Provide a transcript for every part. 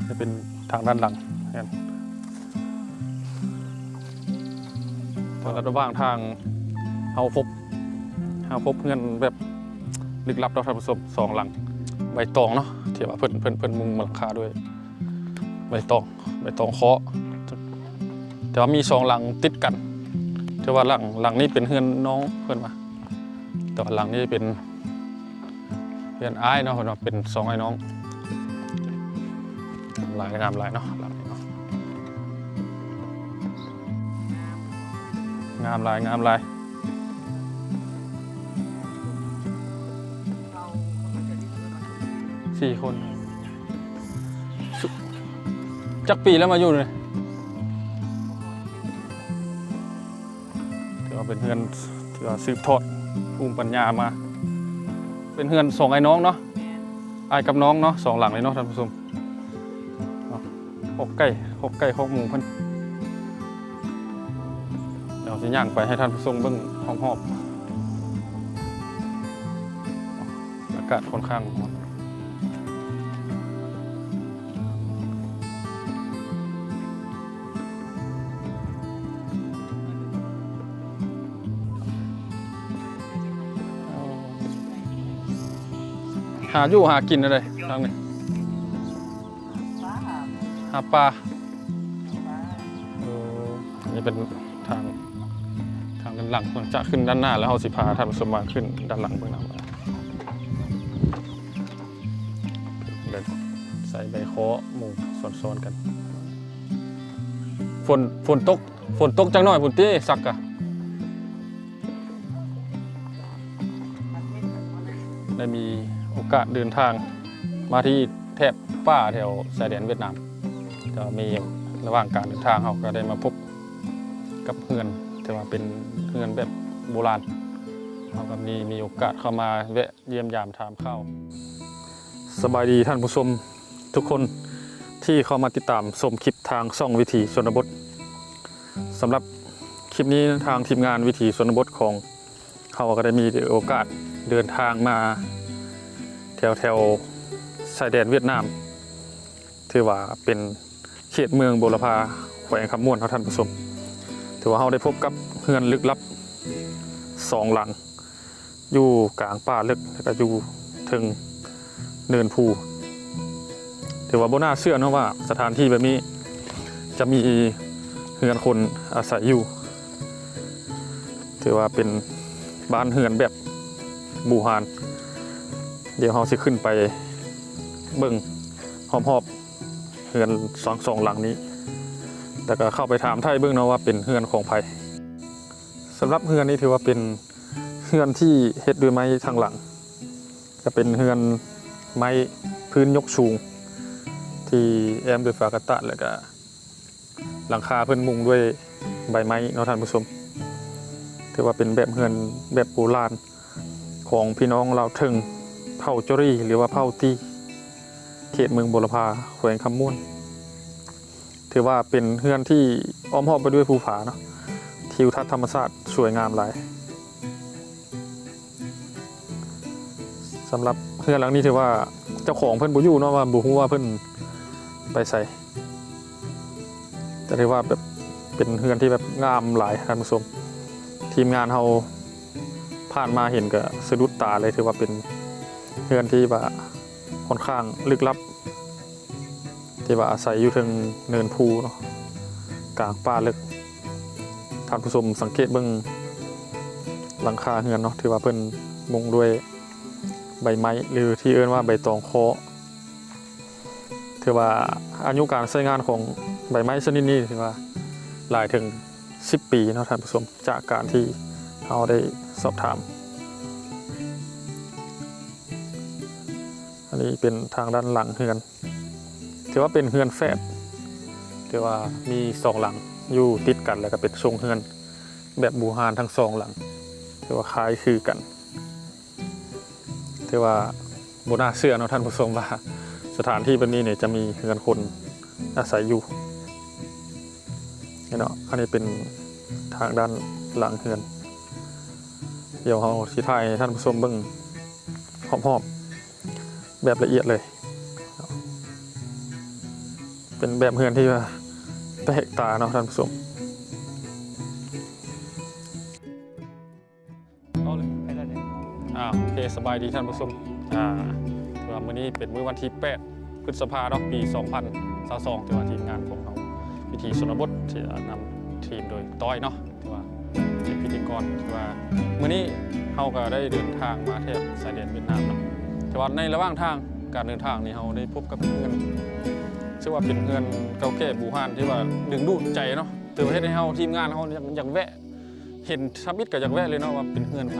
ຈະເປັນທາງດ້ານຫຼັງເຮືອນ. ແຕ່ລະຫວ່າງທາງເຮົາພົບ ເຮົາພົບເຮືອນແບບລຶກລັບເນາະທ່ານຜູ້ຊົມ ສອງຫຼັງໃບຕອງເນາະ ທີ່ວ່າເພິ່ນ ເພິ່ນ ເພິ່ນມຸງຫຼັງຄາດ້ວຍໃບຕອງ ໃບຕອງເຄາະ ແຕ່ວ່າມີສອງຫຼັງຕິດກັນ ແຕ່ວ່າຫຼັງ ຫຼັງນີ້ເປັນເຮືອນນ້ອງເພິ່ນວ່າ ແຕ່ວ່າຫຼັງນີ້ເປັນ ເຮືອນອ້າຍເນາະ ເພິ່ນວ່າເປັນສອງອ້າຍນ້ອງ. ງາມຫຼາຍ ງາມຫຼາຍເນາະ ຫຼັງນີ້ເນາະ ງາມຫຼາຍ ງາມຫຼາຍ ສີ່ຄົນ. ສຸ ຈັກປີແລ້ວມາຢູ່ນີ້? ຖືວ່າເປັນເຮືອນທີ່ວ່າສືບທອດພູມປັນຍາມາ ເປັນເຮືອນສອງອ້າຍນ້ອງເນາະ ແມ່ນ ອ້າຍກັບນ້ອງເນາະ ສອງຫຼັງເລີຍເນາະທ່ານຜູ້ຊົມເນາະ. ຄອກໄກ່ ຄອກໄກ່ຄອກໝູເພິ່ນ ດຽວຊິຍ່າງໄປໃຫ້ທ່ານຜູ້ຊົມເບິ່ງຮອບໆ ອາກາດຄ່ອນຂ້າງຮ້ອນ. ຫາຢູ່ຫາກິນແນວໃດທາງນີ້? ຫາປາ ເອີ ນີ້ເປັນທາງ ທາງດ້ານຫຼັງ ຈະຂຶ້ນດ້ານໜ້າ ແລ້ວເຮົາຊິພາທ່ານຜູ້ຊົມມາຂຶ້ນດ້ານຫຼັງເບິ່ງນຳ. ເດີນໃສ່ໃບເຄາະໝູ່ຊ້ອນໆກັນ. ຝົນ ຝົນຕົກ ຝົນຕົກຈັກໜ້ອຍພຸ້ນຕິ ສັກກະ ໄດ້ມີໂອກາດເດີນທາງມາທີ່ແຖບປ່າແຖວຊາຍແດນຫວຽດນາມ ແຕ່ວ່າມີ ລະຫວ່າງການເດີນທາງ ເຮົາກໍໄດ້ມາພົບກັບເຮືອນ ແຕ່ວ່າເປັນເຮືອນແບບໂບລານ ເຮົາກໍມີ ມີໂອກາດເຂົ້າມາແວະ ຢ້ຽມຢາມຖາມຂ່າວ. ສະບາຍດີທ່ານຜູ້ຊົມທຸກຄົນທີ່ເຂົ້າມາຕິດຕາມຊົມຄລິບທາງຊ່ອງວິຖີຊົນນະບົດ. ສຳລັບຄລິບນີ້ທາງທີມງານວິຖີຊົນນະບົດຂອງເຮົາກໍໄດ້ມີໂອກາດເດີນທາງມາແຖວໆຊາຍແດນຫວຽດນາມ ຖືວ່າເປັນເຂດເມືອງບົວລະພາ ແຂວງຄຳມ່ວນເນາະທ່ານຜູ້ຊົມ. ຖືວ່າເຮົາໄດ້ພົບກັບເຮືອນລຶກລັບສອງຫຼັງ ຢູ່ກາງປ່າເລິກ ແລ້ວກໍຢູ່ເທິງເນີນພູ. ຖືວ່າບໍ່ໜ້າເຊື່ອເນາະວ່າສະຖານທີ່ແບບນີ້ຈະມີເຮືອນຄົນອາໄສຢູ່. ຖືວ່າເປັນບ້ານເຮືອນແບບບູຮານ. ດຽວເຮົາຊິຂຶ້ນໄປເບິ່ງຮອບໆເຮືອນສອງ ສອງຫຼັງນີ້ ແລ້ວກໍເຂົ້າໄປຖາມໄຖ່ເບິ່ງເນາະວ່າເປັນເຮືອນຂອງໃຜ. ສຳລັບເຮືອນນີ້ຖືວ່າເປັນເຮືອນທີ່ເຮັດດ້ວຍໄມ້ທັງຫຼັງ ກໍເປັນເຮືອນໄມ້ພື້ນຍົກສູງ ທີ່ແອ້ມດ້ວຍຝາກະຕະ ແລ້ວກະຫຼັງຄາເພິ່ນມຸງດ້ວຍໃບໄມ້ເນາະທ່ານຜູ້ຊົມ. ຖືວ່າເປັນແບບເຮືອນແບບໂບລານຂອງພີ່ນ້ອງລາວເທິງ ເຜົ່າຈໍຣີ ຫຼືວ່າເຜົ່າຕີ ເຂດເມືອງບົວລະພາ ແຂວງຄຳມ່ວນ. ຖືວ່າເປັນເຮືອນທີ່ອ້ອມຮອບໄປດ້ວຍພູຜາເນາະ ທິວທັດທຳມະຊາດສວຍງາມຫຼາຍ. ສຳລັບເຮືອນຫຼັງນີ້ຖືວ່າເຈົ້າຂອງເພິ່ນບໍ່ຢູ່ເນາະ ວ່າບໍ່ຮູ້ວ່າເພິ່ນໄປໃສ ແຕ່ຖືວ່າແບບເປັນເຮືອນທີ່ແບບງາມຫຼາຍທ່ານຜູ້ຊົມ. ທີມງານເຮົາຜ່ານມາເຫັນກໍສະດຸດຕາເລີຍ ຖືວ່າເປັນເຮືອນທີ່ວ່າຄ່ອນຂ້າງລຶກລັບ ທີ່ວ່າອາໄສຢູ່ເທິງເນີນພູເນາະ ກາງປ່າເລິກ. ທ່ານຜູ້ຊົມສັງເກດເບິ່ງຫຼັງຄາເຮືອນເນາະ ຖືວ່າເພິ່ນມຸງດ້ວຍໃບໄມ້ ຫຼືທີ່ເອີ້ນວ່າໃບຕອງເຄາະ. ຖືວ່າອາຍຸການໃຊ້ງານຂອງໃບໄມ້ຊະນິດນີ້ຖືວ່າຫຼາຍເຖິງສິບປີເນາະທ່ານຜູ້ຊົມ ຈາກການທີ່ເຮົາໄດ້ສອບຖາມ. ອັນນີ້ເປັນທາງດ້ານຫຼັງເຮືອນ ຖືວ່າເປັນເຮືອນແຝດ ຖືວ່າມີສອງຫຼັງຢູ່ຕິດກັນ ແລ້ວກໍເປັນຊົງເຮືອນແບບບູຮານທັງສອງຫຼັງ ຖືວ່າຄ້າຍຄືກັນ. ຖືວ່າບໍ່ໜ້າເຊື່ອເນາະທ່ານຜູ້ຊົມ ວ່າສະຖານທີ່ແບບນີ້ນີ້ຈະມີເຮືອນຄົນອາໄສຢູ່. ນີ້ເນາະ ອັນນີ້ເປັນທາງດ້ານຫຼັງເຮືອນ. ດຽວເຮົາຊິຖ່າຍໃຫ້ທ່ານຜູ້ຊົມເບິ່ງຮອບໆ ແບບລະອຽດເລີຍ. ເປັນແບບເຮືອນທີ່ວ່າແປກຕາເນາະທ່ານຜູ້ຊົມ. ເອົາເລີຍ ໄປເລີຍ. ອ່າ ໂອເຄ ສະບາຍດີທ່ານຜູ້ຊົມ. ອ່າ ຖືວ່າມື້ນີ້ເປັນມື້ວັນທີແປດ ພຶດສະພາເນາະ ປີສອງພັນຊາວສອງ ຖືວ່າທີມງານຂອງເຮົາ ວິຖີຊົນນະບົດ ທີ່ນຳທີມໂດຍຕ້ອຍເນາະ ຖືວ່າເປັນພິທີກອນ. ຖືວ່າມື້ນີ້ເຮົາກໍໄດ້ເດີນທາງມາແຖບຊາຍແດນຫວຽດນາມເນາະ ແຕ່ວ່າໃນລະຫວ່າງທາງ ການເດີນທາງນີ້ ເຮົາໄດ້ພົບກັບເຮືອນ ຖືວ່າເປັນເຮືອນເກົ່າແກ່ບູຮານ ທີ່ວ່າດຶງດູດໃຈເນາະ ຖືວ່າເຮັດໃຫ້ເຮົາ ທີມງານເຮົາຢາກ ຢາກແວະ ເຫັນທຳອິດກໍຢາກແວະເລີຍເນາະ ວ່າເປັນເຮືອນໃຜ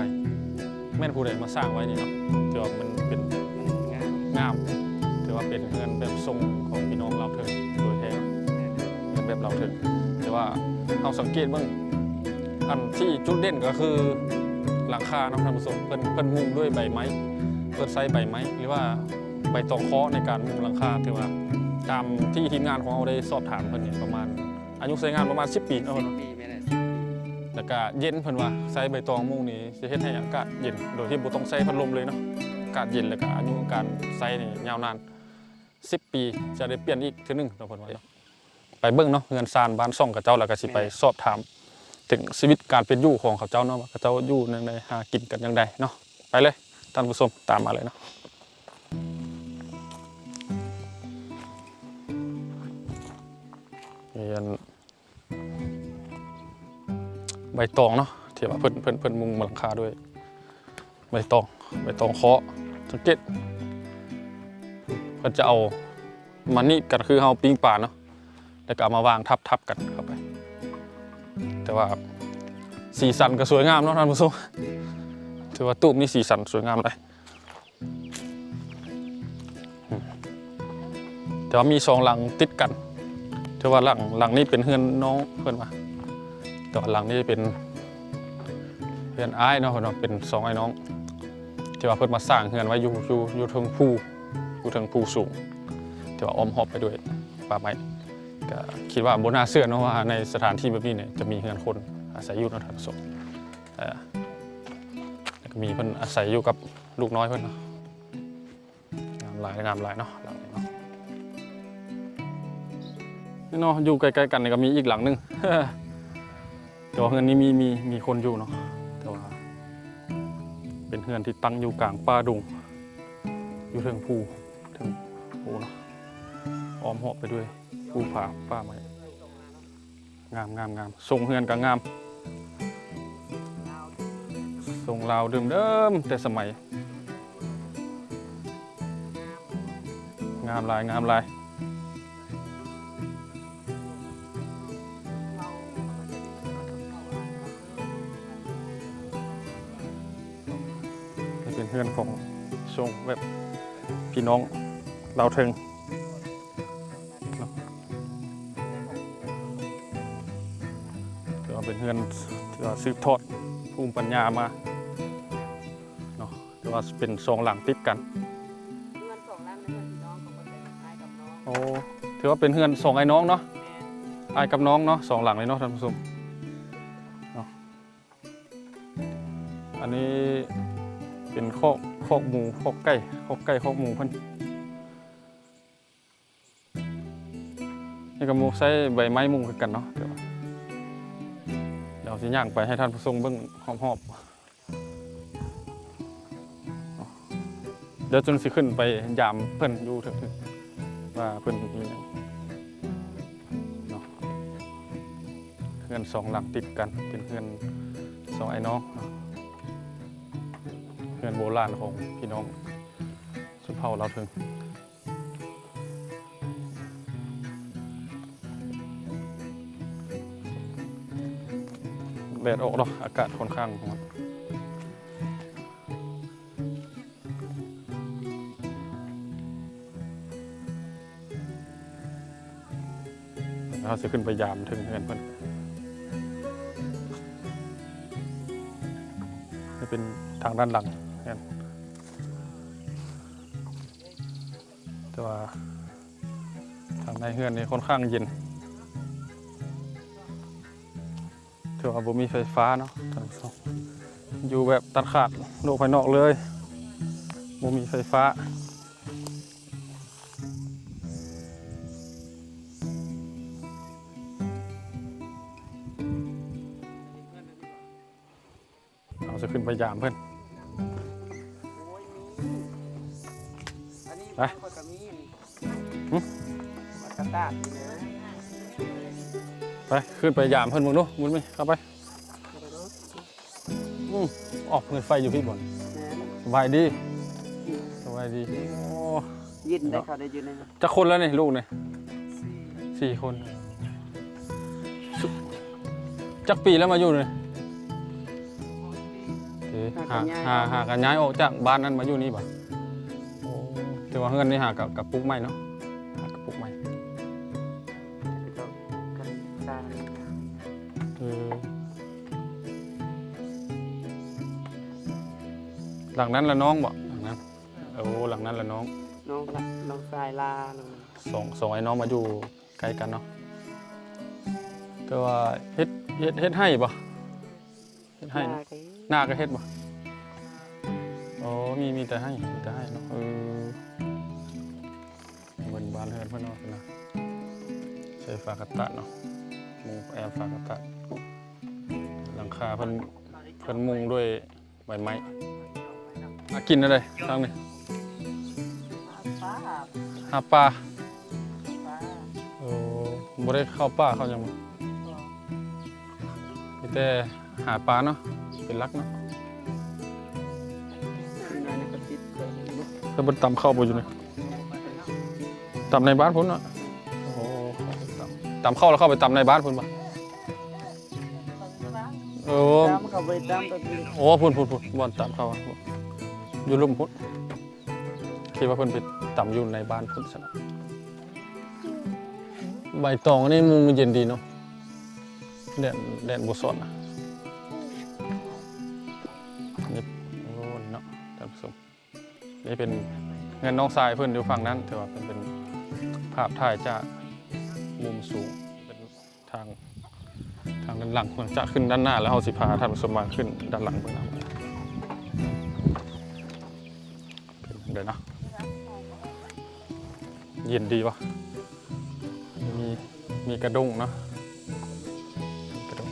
ແມ່ນຜູ້ໃດມາສ້າງໄວ້ນີ້ເນາະ. ຖືວ່າມັນເປັນ ງາມ ງາມ ຖືວ່າເປັນເຮືອນແບບຊົງຂອງພີ່ນ້ອງລາວເທິງໂດຍແທ້ເນາະ ເຮືອນແບບລາວເທິງ. ແຕ່ວ່າເຮົາສັງເກດເບິ່ງ ອັນທີ່ຈຸດເດັ່ນກໍຄືຫຼັງຄາເນາະທ່ານຜູ້ຊົມ ເພິ່ນ ເພິ່ນມຸງດ້ວຍໃບໄມ້ ເພິ່ນໃຊ້ໃບໄມ້ ຫຼືວ່າໃບຕອງເຄາະໃນການມຸງຫຼັງຄາ. ຖືວ່າຕາມທີ່ທີມງານຂອງເຮົາໄດ້ສອບຖາມເພິ່ນນີ້ ປະມານ ອາຍຸໃຊ້ງານປະມານສິບປີເນາະ ສິບປີ ແມ່ນແຫຼະ ສິບປີ. ແລ້ວກະເຢັນ ເພິ່ນວ່າໃຊ້ໃບຕອງມຸງນີ້ຊິເຮັດໃຫ້ອາກາດເຢັນ ໂດຍທີ່ບໍ່ຕ້ອງໃຊ້ພັດລົມເລີຍເນາະ ອາກາດເຢັນ ແລ້ວກະອາຍຸການໃຊ້ນີ້ຍາວນານສິບປີ ຈະໄດ້ປ່ຽນອີກເທື່ອໜຶ່ງເນາະ ເພິ່ນວ່າເນາະ. ໄປເບິ່ງເນາະ ເຮືອນຊານບ້ານຊ່ອງເຂົາເຈົ້າ ແລ້ວກະຊິໄປ ແມ່ນແຫຼະ ສອບຖາມເຖິງຊີວິດການເປັນຢູ່ຂອງເຂົາເຈົ້າເນາະ ວ່າເຂົາເຈົ້າຢູ່ແນວໃດ ຫາກິນກັນຈັ່ງໃດເນາະ. ໄປເລີຍທ່ານຜູ້ຊົມ ຕາມມາເລີຍເນາະ. ເຮືອນ ໃບຕອງເນາະ ທີ່ວ່າເພິ່ນ ເພິ່ນ ເພິ່ນມຸງຫຼັງຄາດ້ວຍໃບຕອງ ໃບຕອງເຄາະ. ສັງເກດ ເພິ່ນຈະເອົາມາໜີບກັນ ຄືເຮົາປີ້ງປາເນາະ ແລ້ວກໍເອົາມາວາງທັບໆກັນເຂົ້າໄປ. ແຕ່ວ່າສີສັນກໍສວຍງາມເນາະທ່ານຜູ້ຊົມ ຖືວ່າຕູບນີ້ສີສັນສວຍງາມຫຼາຍ. ແຕ່ວ່າມີສອງຫຼັງຕິດກັນ ແຕ່ວ່າຫຼັງ ຫຼັງນີ້ເປັນເຮືອນນ້ອງເພິ່ນວ່າ ແຕ່ວ່າຫຼັງນີ້ເປັນເຮືອນອ້າຍເນາະ ເພິ່ນວ່າເປັນສອງອ້າຍນ້ອງ ທີ່ວ່າເພິ່ນມາສ້າງເຮືອນໄວ້ຢູ່ ຢູ່ ຢູ່ເທິງພູ ຢູ່ເທິງພູສູງ ທີ່ວ່າອ້ອມຮອບໄປດ້ວຍປ່າໄມ້. ກໍຄິດວ່າບໍ່ໜ້າເຊື່ອເນາະ ວ່າໃນສະຖານທີ່ແບບນີ້ນີ້ຈະມີເຮືອນຄົນອາໄສຢູ່ເນາະທ່ານຜູ້ຊົມ. ເອີ ແລ້ວກໍມີເພິ່ນອາໄສຢູ່ກັບລູກນ້ອຍເພິ່ນເນາະ. ງາມຫຼາຍ ງາມຫຼາຍເນາະ ຫຼັງນີ້ເນາະ. ນີ້ເນາະ ຢູ່ໃກ້ໆກັນນີ້ກໍມີອີກຫຼັງໜຶ່ງ ແຕ່ວ່າເຮືອນນີ້ມີ ມີ ມີຄົນຢູ່ເນາະ ແຕ່ວ່າເປັນເຮືອນທີ່ຕັ້ງຢູ່ກາງປ່າດົງ ຢູ່ເທິງພູ ເທິງພູເນາະ ອ້ອມຮອບໄປດ້ວຍພູຜາ ປ່າໄມ້. ງາມ ງາມ ງາມ ຊົງເຮືອນກໍງາມ ຊົງລາວເດີມໆ ແຕ່ສະໄໝ ງາມຫຼາຍ ງາມຫຼາຍ. ນີ້ເປັນເຮືອນຂອງຊົງແບບພີ່ນ້ອງລາວເທິງ ເນາະ ຖືວ່າເປັນເຮືອນທີ່ວ່າສືບທອດພູມປັນຍາມາເນາະ ຖືວ່າເປັນສອງຫຼັງຕິດກັນ ເຮືອນສອງຫຼັງໃນເຮືອນພີ່ນ້ອງຂອງເພິ່ນເປັນອ້າຍກັບນ້ອງ. ໂອ້ ຖືວ່າເປັນເຮືອນສອງອ້າຍນ້ອງເນາະ ແມ່ນ ອ້າຍກັບນ້ອງເນາະ ສອງຫຼັງເລີຍເນາະທ່ານຜູ້ຊົມເນາະ. ອັນນີ້ເປັນຄອກ ຄອກໝູ ຄອກໄກ່ ຄອກໄກ່ ຄອກໝູເພິ່ນ. ນີ້ກໍໝູໃຊ້ໃບໄມ້ມຸງຄືກັນເນາະ ດຽວ ດຽວຊິຍ່າງໄປໃຫ້ທ່ານຜູ້ຊົມເບິ່ງຮອບໆ ດຽວຈຶ່ງຊິຂຶ້ນໄປຢາມເພິ່ນຢູ່ເທິງ ວ່າເພິ່ນມີຫຍັງເນາະ. ເຮືອນສອງຫຼັງຕິດກັນ ເປັນເຮືອນສອງອ້າຍນ້ອງເນາະ ເຮືອນໂບລານຂອງພີ່ນ້ອງຊົນເຜົ່າລາວເທິງ. ແດດອອກເນາະ ອາກາດຂ້ອນຂ້າງຮ້ອນ. ເຮົາຊິຂຶ້ນໄປຢາມເທິງເຮືອນເພິ່ນ ຈະເປັນທາງດ້ານຫຼັງເຮືອນ ແຕ່ວ່າທາງໃນເຮືອນນີ້ຂ້ອນຂ້າງເຢັນ ແຕ່ວ່າບໍ່ມີໄຟຟ້າເນາະທ່ານຜູ້ຊົມ ຢູ່ແບບຕັດຂາດໂລກພາຍນອກເລີຍ ບໍ່ມີໄຟຟ້າ. ຈະຂຶ້ນໄປຢາມເພິ່ນ. ໂອ້ຍ ມີ ອັນນີ້ ໄປ ຂ້ອຍກໍມີ ຫຶ ຜັກກາດຕາດນີ້ນະ. ໄປ ຂຶ້ນໄປຢາມເພິ່ນເບິ່ງດູ ບຸນມີ ເຂົ້າໄປ. ອືມ ອອກ ເປີດໄຟຢູ່ພີ້ບໍ? ແມ່ນ. ສະບາຍດີ. ສະບາຍດີ. ໂອ້ ເຢັນໄດ໋ ເນາະ ເຂົາໄດ້ຢູ່ໃນນັ້ນ. ຈັກຄົນແລ້ວນີ້ ລູກນີ້? ສີ່ ສີ່ຄົນ. ຈັກປີແລ້ວມາຢູ່ນີ້? ເອີ ຫາກະຍ້າຍ ຫາ ຫາກະຍ້າຍອອກຈາກບ້ານນັ້ນມາຢູ່ນີ້ບໍ? ໂອ້ ແຕ່ວ່າເຮືອນນີ້ຫາກະ ກະປຸກໃໝ່ເນາະ ຫາກະປຸກໃໝ່. ເອີ ຫຼັງນັ້ນລະນ້ອງບໍ? ຫຼັງນັ້ນ ໂອ້ ຫຼັງນັ້ນລະນ້ອງ ນ້ອງລະ ນ້ອງຊາຍລາ ສອງ ສອງໄອ້ນ້ອງມາຢູ່ໃກ້ກັນເນາະ. ແຕ່ວ່າເຮັດ ເຮັດ ເຮັດໄຮ່ບໍ? ເຮັດໄຮ່ເນາະ. ນາກະເຮັດບໍ? ອໍ ມີ ມີແຕ່ໄຮ່ ມີແຕ່ໄຮ່ເນາະ. ເອີ ເບິ່ງບ້ານເຮືອນເພິ່ນເນາະ ເພິ່ນນະ ໃສ່ຝາກະຕະເນາະ ມຸງແອມຝາກະຕະ. ຫຼັງຄາເພິ່ນ ເພິ່ນມຸງດ້ວຍໃບໄມ້. ຫາກິນແນວໃດທາງນີ້? ຫາປາ ຫາປາ. ເອີ ບໍ່ໄດ້ເຂົ້າປ່າເຂົ້າຫຍັງບໍ? ມີແຕ່ຫາປາເນາະ ເປັນຫຼັກເນາະ. ເພິ່ນບໍ່ຕຳເຂົ້າບໍ່ຢູ່ນີ້? ຕຳໃນບ້ານພຸ້ນເນາະ. ໂອ້ ຕຳ ຕຳເຂົ້າແລ້ວເຂົ້າໄປຕຳໃນບ້ານພຸ້ນບໍ? ເອີ ຕຳເຂົ້າໄປຕຳກັບ ໂອ້ ພຸ້ນໆໆ ບ່ອນຕຳເຂົ້າ ຢູ່ລຸ່ມພຸ້ນ. ຄິດວ່າເພິ່ນໄປຕຳຢູ່ໃນບ້ານພຸ້ນຊັ້ນ. ໃບຕອງອັນນີ້ມຸງເຢັນດີເນາະ ແດດ ແດດບໍ່ສ່ອນນະ. ນີ້ ໂອ້ ນີ້ເນາະ ທ່ານຜູ້ຊົມ ນີ້ເປັນເຮືອນນ້ອງຊາຍເພິ່ນຢູ່ຝັ່ງນັ້ນ ແຕ່ວ່າເປັນ ເປັນພາບຖ່າຍຈາກມຸມສູງ ເປັນ ທາງ ທາງດ້ານຫຼັງ ຫຼັງຈາກຂຶ້ນດ້ານໜ້າແລ້ວ ເຮົາຊິພາທ່ານຜູ້ຊົມມາຂຶ້ນດ້ານຫຼັງເບິ່ງນຳ. ເປັນຈັ່ງໃດເນາະ? ເຢັນດີບໍ່? ມີ ມີກະດົ້ງເນາະ ກະດົ້ງ.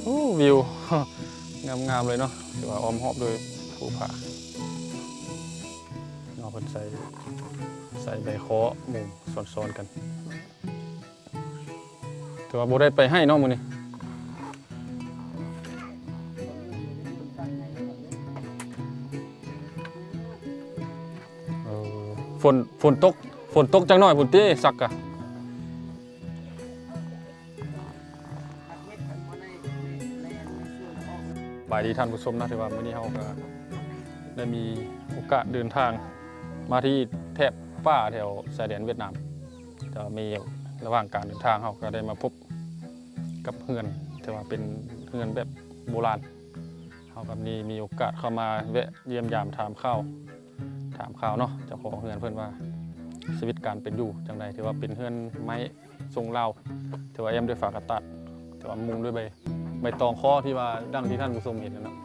ໂອ້ ວິວງາມໆເລີຍເນາະ ຖືວ່າອ້ອມຮອບດ້ວຍພູຜາເນາະ. ເພິ່ນໃສ່ ໃສ່ໃບຄໍມຸງຊ້ອນໆກັນ. ແຕ່ວ່າບໍ່ໄດ້ໄປໄຮ່ເນາະມື້ນີ້. ເອີ ຝົນ ຝົນຕົກ ຝົນຕົກຈັກໜ້ອຍພຸ້ນຕິ ສັກກະ. ສະບາຍດີທ່ານຜູ້ຊົມເນາະ ຖືວ່າມື້ນີ້ເຮົາກະໄດ້ມີໂອກາດເດີນທາງມາທີ່ແຖບປ່າແຖວຊາຍແດນຫວຽດນາມ. ແຕ່ວ່າມີ ລະຫວ່າງການເດີນທາງເຮົາກະໄດ້ມາພົບກັບເຮືອນ ແຕ່ວ່າເປັນເຮືອນແບບໂບລານ. ເຮົາກະມີ ມີໂອກາດເຂົ້າມາແວະຢ້ຽມຢາມຖາມຂ່າວ ຖາມຂ່າວເນາະ ເຈົ້າຂອງເຮືອນເພິ່ນວ່າຊີວິດການເປັນຢູ່ຈັ່ງໃດ. ຖືວ່າເປັນເຮືອນໄມ້ຊົງລາວ ຖືວ່າແອ້ມດ້ວຍຝາກະຕາດ ແຕ່ວ່າມຸງດ້ວຍໃບ ໃບຕອງຄໍທີ່ວ່າ ດັ່ງທີ່ທ່ານຜູ້ຊົມເຫັນນັ້ນເນາະ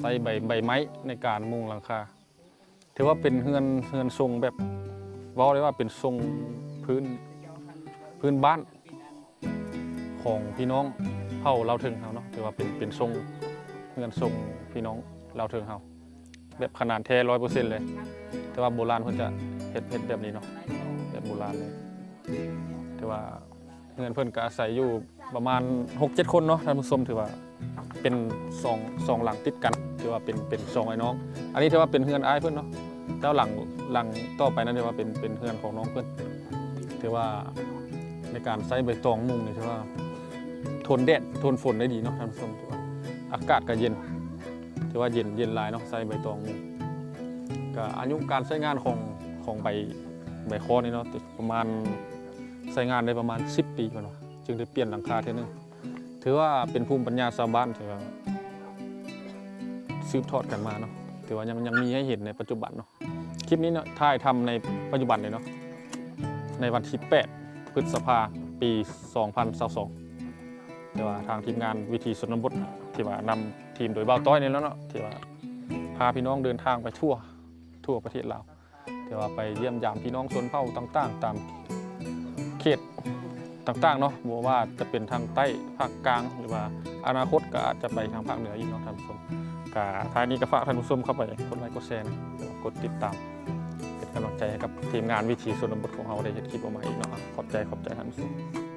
ໃຊ້ໃບ ໃບໄມ້ໃນການມຸງຫຼັງຄາ. ຖືວ່າເປັນເຮືອນ ເຮືອນຊົງແບບ ເວົ້າໄດ້ວ່າເປັນຊົງພື້ນ ພື້ນບ້ານຂອງພີ່ນ້ອງເຜົ່າລາວເທິງເຮົາເນາະ. ຖືວ່າເປັນ ເປັນຊົງ ເຮືອນຊົງພີ່ນ້ອງລາວເທິງເຮົາ ແບບຂະໜານແທ້ຮ້ອຍເປີເຊັນເລີຍ. ແຕ່ວ່າໂບລານເພິ່ນຈະເຮັດ ເຮັດແບບນີ້ເນາະ ແບບໂບລານເລີຍ. ແຕ່ວ່າ ເຮືອນເພິ່ນກະອາໄສຢູ່ປະມານຫົກເຈັດຄົນເນາະທ່ານຜູ້ຊົມ. ຖືວ່າເປັນສອງ ສອງຫຼັງຕິດກັນ ຖືວ່າເປັນ ເປັນສອງອ້າຍນ້ອງ. ອັນນີ້ຖືວ່າເປັນເຮືອນອ້າຍເພິ່ນເນາະ ແລ້ວຫຼັງ ຫຼັງຕໍ່ໄປນັ້ນຖືວ່າເປັນ ເປັນເຮືອນຂອງນ້ອງເພິ່ນ. ຖືວ່າໃນການໃຊ້ໃບຕອງມຸງນີ້ ຖືວ່າທົນແດດທົນຝົນໄດ້ດີເນາະທ່ານຜູ້ຊົມ. ຖືວ່າອາກາດກະເຢັນ ຖືວ່າເຢັນ ເຢັນຫຼາຍເນາະ ໃຊ້ໃບຕອງມຸງ. ກະອາຍຸການໃຊ້ງານຂອງ ຂອງໃບ ໃບຄໍນີ້ເນາະ ປະມານ ໃຊ້ງານໄດ້ປະມານສິບປີເພິ່ນວ່າ ຈຶ່ງໄດ້ປ່ຽນຫຼັງຄາເທື່ອໜຶ່ງ. ຖືວ່າເປັນພູມປັນຍາຊາວບ້ານທີ່ວ່າສືບທອດກັນມາເນາະ ຖືວ່າຍັງ ຍັງມີໃຫ້ເຫັນໃນປັດຈຸບັນເນາະ. ຄລິບນີ້ເນາະ ຖ່າຍທຳໃນປັດຈຸບັນເລີຍເນາະ ໃນວັນທີແປດ ພຶດສະພາ ປີສອງພັນຊາວສອງ. ແຕ່ວ່າທາງທີມງານວິຖີຊົນນະບົດ ທີ່ວ່ານຳທີມໂດຍບ່າວຕ້ອຍນີ້ແຫຼະເນາະ ທີ່ວ່າພາພີ່ນ້ອງເດີນທາງໄປທົ່ວ ທົ່ວປະເທດລາວ ແຕ່ວ່າໄປຢ້ຽມຢາມພີ່ນ້ອງຊົນເຜົ່າຕ່າງໆ ຕາມເຂດ ຕ່າງໆເນາະ ບໍ່ວ່າຈະເປັນທາງໃຕ້ ພາກກາງ ຫຼືວ່າອະນາຄົດກໍອາດຈະໄປທາງພາກເໜືອອີກເນາະທ່ານຜູ້ຊົມ. ກະທ້າຍນີ້ກໍຝາກທ່ານຜູ້ຊົມເຂົ້າໄປກົດໄລກົດແຊ ແລະ ກົດຕິດຕາມ ເປັນກຳລັງໃຈໃຫ້ກັບທີມງານວິຖີຊົນນະບົດຂອງເຮົາໄດ້ເຮັດຄລິບອອກມາອີກເນາະ. ຂອບໃຈ ຂອບໃຈທ່ານຜູ້ຊົມ.